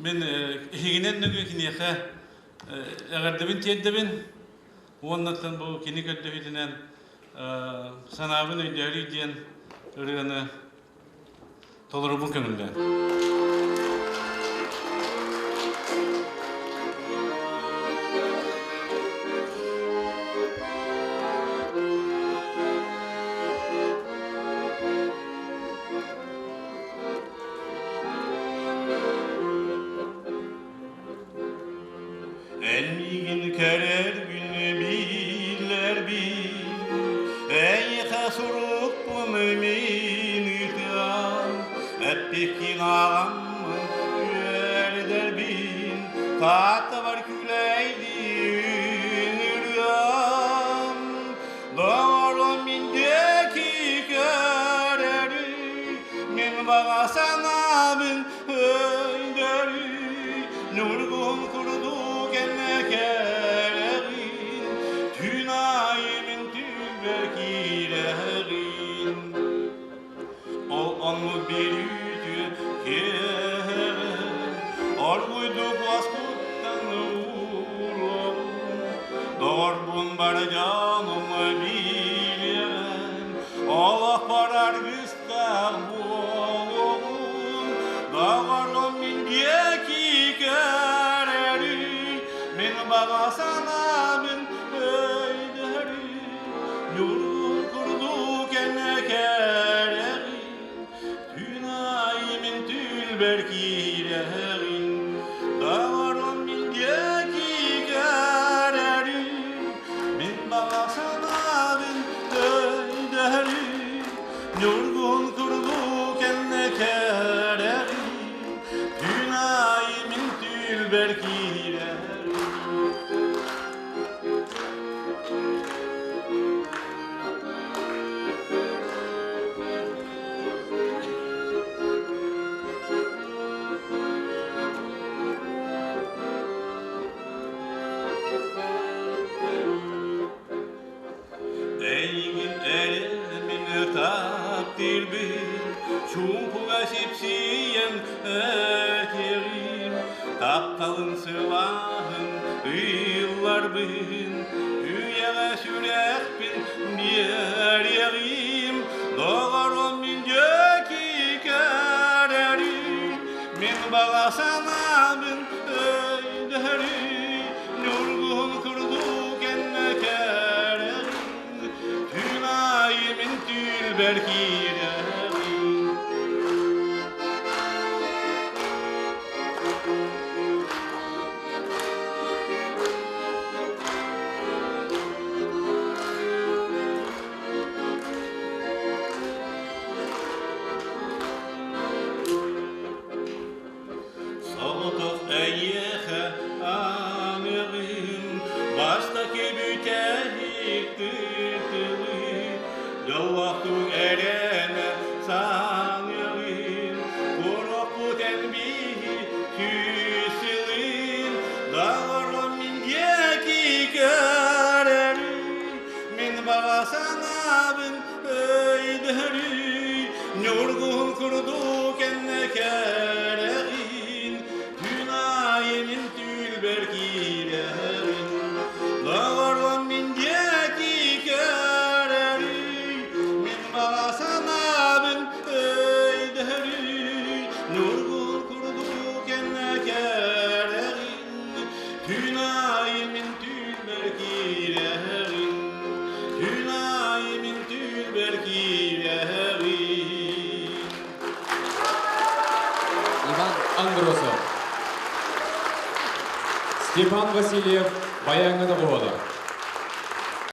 Мин иһигинэн нөҥүө киниэхэ эҕэрдэбин тиэрдэбин уоннаттан бу кини көрдөһүүтүнэн санаабын өйдөөрүй диэн ырыаны толорубун көҥүллээн. Эн миигин кэрэр күнү билэрбин, Эйиэхэ сурукпун мин ыытыам, Эппиккин ааҕаммын үөрдэрбин, Тааттабар күлэйдиин ырыам. Доҕорум мин диэки көрөрүй, Мин баҕа санаабын өйдөрүй, Ньургун курдук эмэ кэрэҕин, Түүн аайы мин түүлбэр киирэҕин. Ол оннук биир үтүө киэһэҕэ Оргуйдук уоскуттан ууруом, Доҕорбун бар дьонум билиэм, Олохпор аргыстаах буолуоҕун, Доҕорум мин диэки көрөрүй, Мин баҕа санаабын өйдөһөрүй, Ньургун курдук эмэ кэрэҕин, Түүн аайы мин түүлбэр киирэҕин, Доҕорум мин диэки көрөрүй, Мин баҕа санаабын өйдөһөрүй, Ньургун курдук эмэ кэрэҕин, Түүн аайы мин түүлбэр киирэҕин. Эйигин эрэмин таптыырбын, чуумпуга сипсийэн этиэҕим, тапталын сылааһын ыылларбын, үйэҕэ сүрэхпин биэриэҕим, доҕорум мин диэки көрөрүм, мин баҕа санаабын өйдөһөрүм, ньургуһун курдук эммэ кэрэҕин, түүн аайы мин түүлбэр киирэҕин. Соҕотох эйиэхэ аныаҕым, бастакы бүтэһик тылы, дьоллоохтук эрэнэ саныаҕым, куруппут эн биһи күүсүлүн, доҕорум мин диэки көрөрүм, мин баҕа санаабын өйдөһөрүй, ньургуһун курдук эмнэ кэрэҕин, түүн аайы мин түүлбэр киирэҕин, доҕорум мин диэки көрөрүй, мин баҕа санаабын өйдөһөрүй, ньургуһун курдук эмнэ кэрэҕин, түүн аайы мин түүлбэр киирэҕин. Түүн аайы мин түүлбэр киирэҕин. Иван Андросов. Степан Васильев баяҥҥа доҕуһуола.